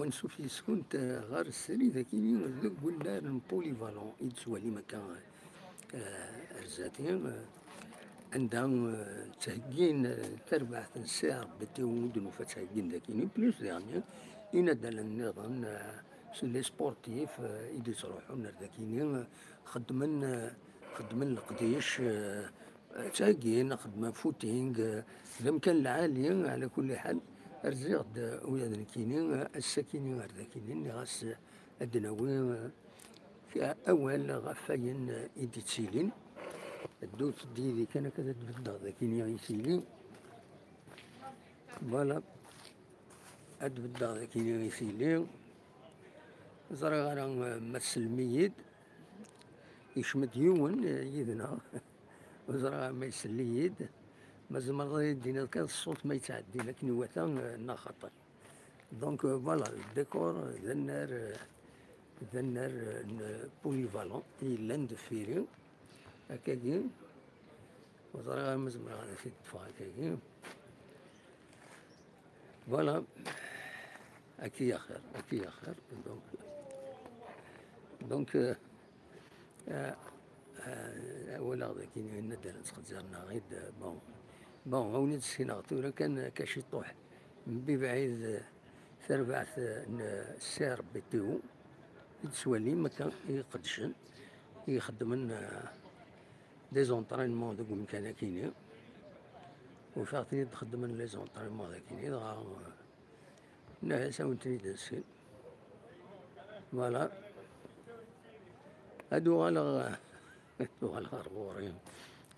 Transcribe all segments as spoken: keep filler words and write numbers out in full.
Ansuf yes-kent, eh, ɣer srid akini deg unnar n Polyvalent i d-tettwalim akka, eh, ar zdat-i, eh, anda, eh, ttheggin, eh, tarbaɛt n C R B T U, d nufa ttheggin dakini, plus daɣen inaddalen nniḍen, eh, s les sportifs, eh, i d-yettruḥun ar dakini, eh, xeddmen, eh, xeddmen leqdic, eh, ttagin, xeddmen footing, eh, d amkan lɛali, ɛla kulli ḥal, rziɣ-d, eh, ula d nekkini, eh, ass-akini ar dakini, nniɣ-as, eh, ad d-nawi, eh, awal ɣef wayen, eh, i d-ittilin. Ddut-d yid-i kan akka ad d-beddeɣ dakini i tili. Voilà. Ad d-beddeɣ dakini i tili. Ẓriɣ ara, eh, ma tsellem-iyi-d. Yekcem-d yiwen, eh, yid-neɣ. Ur ẓriɣ ara ma isell-iyi-d. Ma tzemreḍ ad yi-d-tiniḍ kan ṣṣut ma yettɛeddin akken iwata, eh, neɣ xaṭi. Donc, euh, voilà, le décor, euh, d annar, euh, d annar, euh, n Polyvalent i yellan deffir-i. Akkagi, ur ẓriɣ ara ma zemreɣ ad t-id-ṭṭfeɣ akkagi. Voilà. Akka i axir, akka i axir. Donc, donc, euh, euh, euh, walaɣ dakken yenna-d ara nettxezzir neɣ id, bon. Bon, awen-id-ssineɣ tura kan akka ciṭuḥ. Mebɛid, euh, tarbaɛt, euh, n C R B T U, i d-tettwalim akka i iqeddcen, i ixeddmen, euh, des entraînements deg umkan akini. Ufiɣ-ten-id xeddmen les entraînements dakini, dɣa, euh, nniɣ-as awen-ten-id-nsken. Voilà. Ad uɣaleɣ, ad uɣaleɣ ar ɣur-i.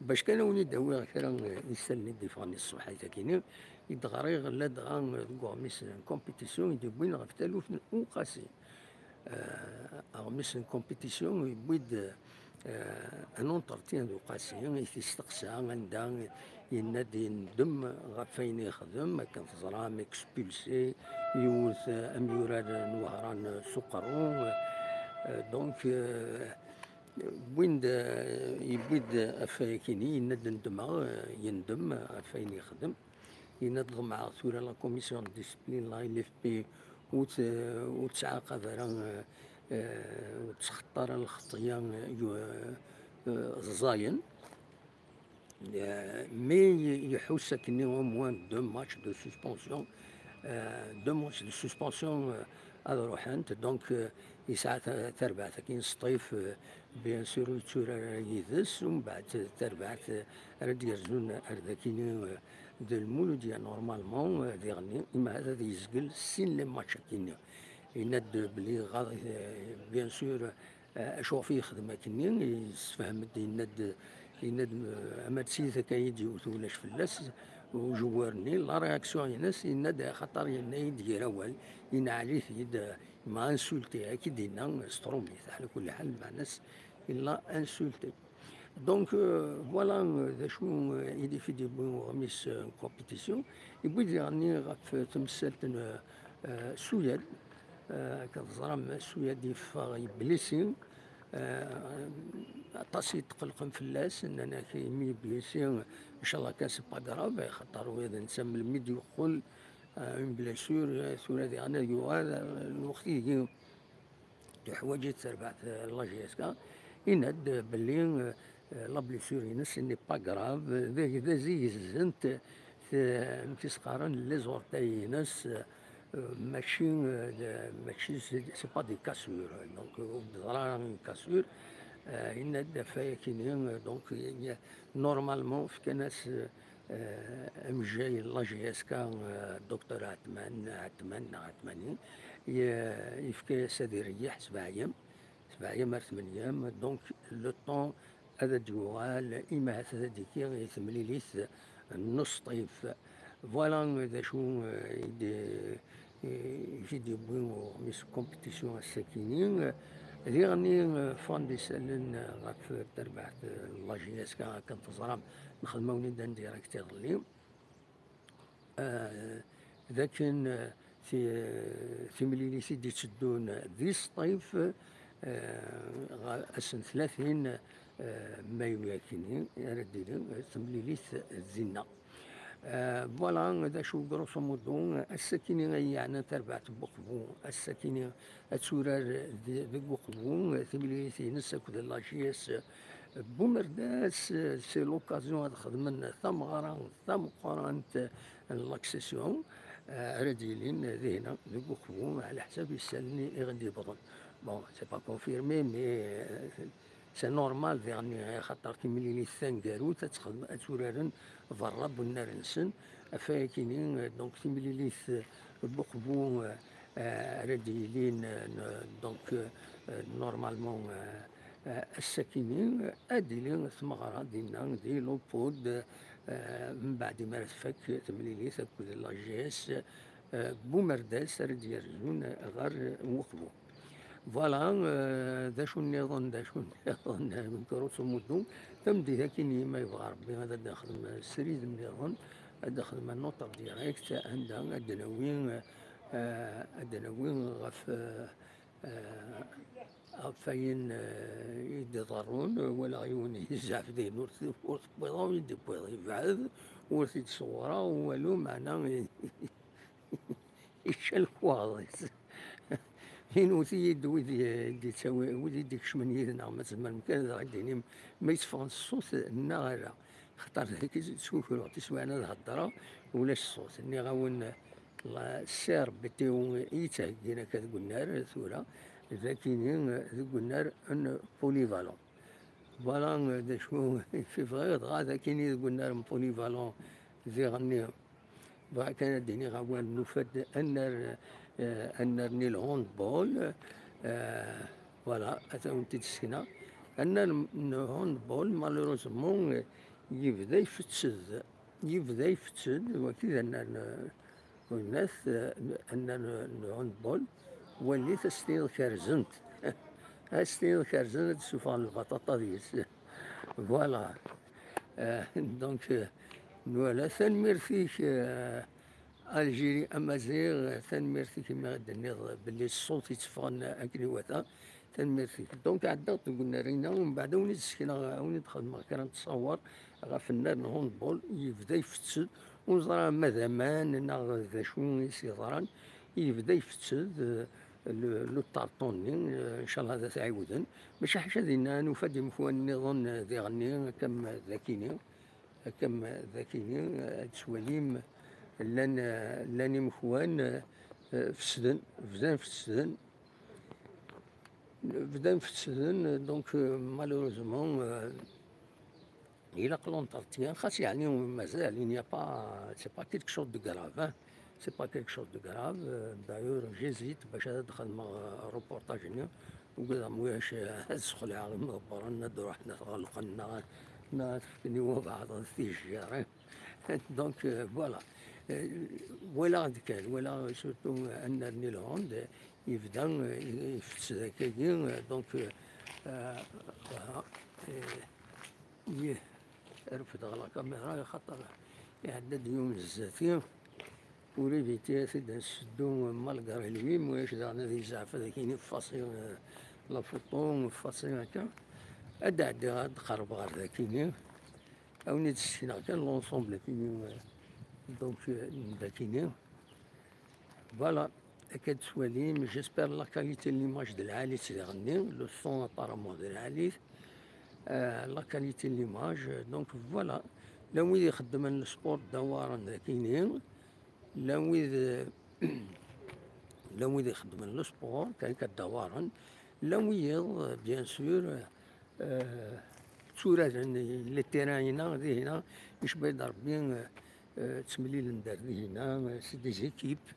Bac kan awen-id-awiɣ kra n yisallen i d-yeffɣen i ṣṣbeḥ-agi-nni, i d-ɣriɣ ladɣa deg uɣmis n compétition i d-yewwin ɣef taluft n Uqasi. Euh, aɣmis n compétition yewwi-d, euh, un entretien d Uqasi, i t-isteqsa anda yenna-d yendem ɣef wayen yexdem, akken teẓram, expulsé, yewwet, euh, amyurar n Wehran s uqerru. Euh, donc, euh, wwin-d, euh, yewwi-d ɣef wayakini, yenna-d ndem, euh, yendem ɣef wayen yexdem. Yenna-d ḍemɛeɣ tura la commission de discipline, la L F P, ur tt-, ur ttɛaqab ara, euh, ur ttxeṭṭ ara lxeṭṭya, euh, yu-, euh, ẓẓayen. Euh, mais y-, iḥuss akkenni au moins deux matchs de suspension, euh, deux matchs de suspension, euh, ad ruḥent. Donc, euh, yesɛa ta-, tarbaɛt akin Sṭif, euh, bien sûr, ur yetturar ara yid-s, umbeɛd tarbaɛt, euh, ara d-yerzun ar dakini, euh, d Lmuludya, normalement, euh, diɣenni, ima ad yezgel sin les matchs akini. Yenna-d belli ɣaḍ-, euh, bien sûr, euh, acu ɣef yexdem akkenni, yessefhem-d, yenna-d, yenna-d, euh, ama d sidi akka i d-yewwet ulac fell-as, ujewwir-nni, la réaction-ines, yenna-d, axaṭer yenna-yi-d yir awal, yenɛel-it-id, euh, ma insulté, akka i d-yenna s trumit, ɛla kulli ḥal, lmeɛna-s, il l'a insulté. Donc, euh, voilà, euh, d acu, euh, i d-, i d-yewwi uɣmis, euh, n compétition. Yewwi-d diɣenni ɣef temsalt n, euh, euh, Suyad. Euh, akken teẓram, Suyad yeffeɣ yeblisi. Euh, aṭas i yetqelqen fell-as, nnan-ak imi yeblisi, inchallah kan c'est pas grave, xaṭer ula d netta melmi d-yeqqel, euh, une blessure, euh, tura diɣen ad yuɣal, euh, lweqt-igi tuḥwaǧ-it terbaɛt, euh, la J S K, yenna-d belli, euh, la blessure-ines n'est pas grave, d, d azigzent, t-, amek i s-qqaren, les orteils-ines, euh, mačči, euh, d, mačči, c'est, c'est pas des cassures, donc, euh, ur d-teḍra ara une cassure, euh, yenna-d ɣef wayakini, euh, donc, y-, y-, normalement, fkan-as, euh, euh, amejjay n la J S K, euh, docteur Atman, Atman, neɣ Atmani, ye-, yefka-yas ad ireyyeḥ sebɛa ayyam, sebɛa ayyam ar tmenya ayyam, donc le temps ad d-yuɣal, ima ahat ad d-yekki i temlilit n Sṭif. Voilà d acu, euh, i d-, euh, i d-yewwi uɣmis n compétition ass-akini. Diɣenni, euh, ffɣen-d isallen, euh, ɣef terbaɛt, euh, n la J S K, akken teẓram, nexdem-awen-id en direct iḍelli. Euh, d akken, euh, ti-, timlilit i d-itteddun di Sṭif, euh, ɣer ass n tlatin, euh, mayu akini, ara d-tili, euh, temlilit dinna. Voilà, d acu, grosso modo, ass-akini ay yeɛnan tarbaɛt n Uqbu, ass-akini ad turar deg Uqbu, timlilit-ines akked la J S Bumerdas, c'est l'occasion ad xedmen tameɣra tameqqrant n l'accession, ara d-yilin dihna deg Uqbu, ɛla ḥsab isallen i ɣ-d-yewwḍen. Bon, c'est pas confirmé, mais c'est normal, diɣen, axaṭer timlilit taneggarut ad turaren berra n unnar-nsen. Ɣef wayakini, donc, timlilit n Uqbu ara d-yilin, donc, normalement, ass-akini ad d-tili tmeɣra dinna di l'Opod, mbeɛd mi ara tfak temlilit akked la J S Bumerdas ara d-yerzun ɣer Uqbu. Voilà, d acu nniḍen, d acu nniḍen, grosso modo, tameddit-akini, ma yebɣa Rebbi, ad d-nexdem srid nniḍen, ad d-nexdem un autre direct, anda ad d-nawi, ad d-nawi ɣef, ɣef wayen i d-iḍerrun. Walaɣ yiwen yezɛef din, ur t-, ur tewwiḍ, ur yi-d-iwwiḍ, yebɛed, ur t-id-ṣewwreɣ, walu, meɛna yečča lekwaɣeḍ-is. Inwet-iyi-d wid i d-yettawi, wid i d-ikecmen yid-neɣ, ma tzemrem kan ad aɣ-d-tinim ma yetteffɣen ṣṣut neɣ ala. Xaṭer dagi ttwukruɣ tiswiɛin ad heddreɣ, ulac ṣṣut. Nniɣ-awen, la, C R B T O i yettheggin akka deg unnar tura, d akini deg unnar n Polyvalent. Voilà, d acu i bɣiɣ, dɣa d akini deg unnar n Polyvalent diɣenni. Bɣiɣ kan ad d-iniɣ awal, nufa-d annar, eh, annar-nni n handball, eh, voilà, ad awen-t-id-sekneɣ. Annar n handball, malheureusement, eh, yebda ifetted, yebda ifetted, waki d annar n, winnat, eh, annar n, n handball, walit, ad s-tiniḍ kerzent. Ad s-tiniḍ kerzent, ad d-ssuffɣen lbaṭaṭa deg-s. Voilà. Eh, donc, eh, nwala, tanemmirt-ik, eh, Algérie Amaziɣ, tanemmirt-ik imi i d-tenniḍ belli ṣṣut yetteffɣen akken iwata. Tanemmirt-ik. Donc, ɛeddaɣ deg unnar-inna, umbeɛd ad wen-id-sekneɣ, ad wen-id-xedmeɣ kra n ttṣawar ɣef unnar n handball, yebda ifetted, ur neẓra ma d aman neɣ d acu i s-yeḍran, yebda ifetted, eh, le, le tartan-nni, eh, ncallah ad t-ɛiwden. Maca ḥaca dinna, nufa-d imekwan nniḍen, eh, diɣenni, akka am d akini, akka am d akini, eh, ad twalim, llan, eh, llan imekwan, eh, fesden, bdan fesden, bdan fesden, donc, eh, malheureusement, eh, ilaq l'entretien, xas yeɛni mazal, il n'y a pas, c'est pas quelque chose de grave, hein. C'est pas quelque chose de grave. Euh, d'ailleurs, j'hésite bac ad xedmeɣ, euh, reportage-nni. Ugadeɣ mulac, euh, ad sxelɛeɣ imeḍebren, ad ruḥen ad t-ɣelqen, neɣ, neɣ ad fken i wabeɛḍ ad t-ijjiren. Donc, euh, voilà. Euh, walaɣ-d kan, walaɣ surtout, euh, annar-nni n Lhend, yebda, euh, ifetted akkagi, euh, donc, euh, euh, voilà. Euh, Ih, refdeɣ la caméra, axaṭer iɛedda-d yiwen zdat-i, ur éviter ad t-id-nseddu malgré lui, mulac daɣen ad yezɛef ad ak-yini effacer, euh, la photo, effacer akka. Ad d-ɛeddiɣ, ad d-qerbeɣ ɣer dakini, ad wen-id-ssekneɣ kan l'ensemble akini, euh, donc, euh, n dakini. Voilà, akka d-tettwalim, j'espère la qualité n l'image d lɛali-tt diɣenni, le son apparemment d lɛali-t, euh, la qualité n l'image, donc voilà. Llan wid ixeddmen le sport d awaren d akini, llan wid, llan wid ixeddmen le sport, kan akka d awaren, llan wiyiḍ, bien sûr, euh, tturaren les terrains-inna, dihina, icebba-d Rebbi, euh, euh, ttemlilen-d ar dihina, euh, c'est des équipes,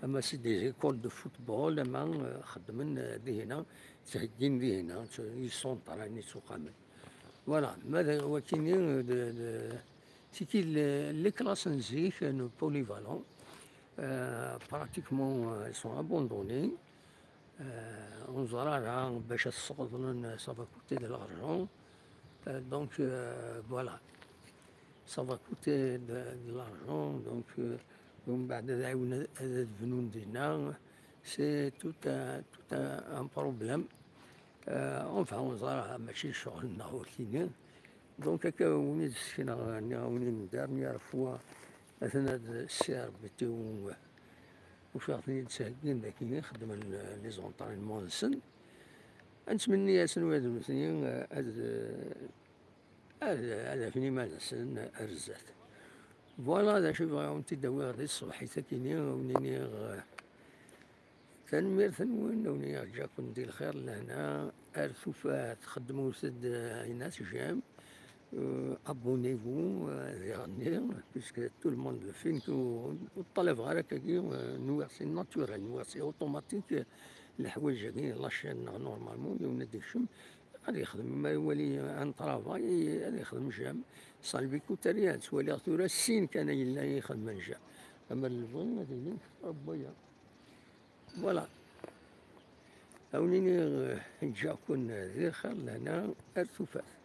ama c'est des écoles de football, ama, euh, xeddmen, euh, dihina, ttheggin dihina, ils sont en train, ils sont quand même. Voilà, ma d wakini, euh, de, de, c'est que les, les classes n zik, euh, polyvalent, euh, pratiquement, euh, elles sont abandonnées. Euh, ur neẓri ara bac ad sseɣḍlen, ça va coûter de l'argent. Euh, donc, euh, voilà. Ça va coûter de, de l'argent, donc, euh, umbeɛd ad ɛiwen ad, ad bnun dinna. C'est tout un, tout un, un problème. Euh, enfin, ur neẓri ara, mačči d ccɣel-nneɣ wakini. Donc, akka wen-id-ssekneɣ, nniɣ-awen une dernière fois, Atan ad si Rebbi tiw ufiɣ-ten-id ttheggin dagi, xeddmen les entraînements-nsen. Ad nettmenni-asen wid nutni ad, ad, ad afen iman-nsen ar zdat. Voilà d acu i bɣiɣ ad wen-t-id-awiɣ di tṣebḥit-agi-ni, ad wen-iniɣ, eh, tanemmirt-nwen, ad wen-iniɣ ǧǧaken di lxir lehna, ar tufat, xedmet-d, eh, ayen ad tejjem, eh, abonnez-vous, eh, diɣenni, puisque tout le monde le fait, nekk ur, ur ṭṭalabeɣ ara akkagi, eh, nwiɣ c'est naturel, nwiɣ c'est automatique, eh, leḥwayeǧ-agi, la chaîne-nneɣ normalement, yiwen ad d-ikcem, ad yexdem, ma iwali un travail, ad yexdem j'aime. Salvi Kutaria, ttwaliɣ tura sin kan ay yella ixedmen j'aime. Amer lebɣi ad ilin waya. Voilà. Ad wen-iniɣ, eh, ǧǧaken di lxir lehna ar tufat.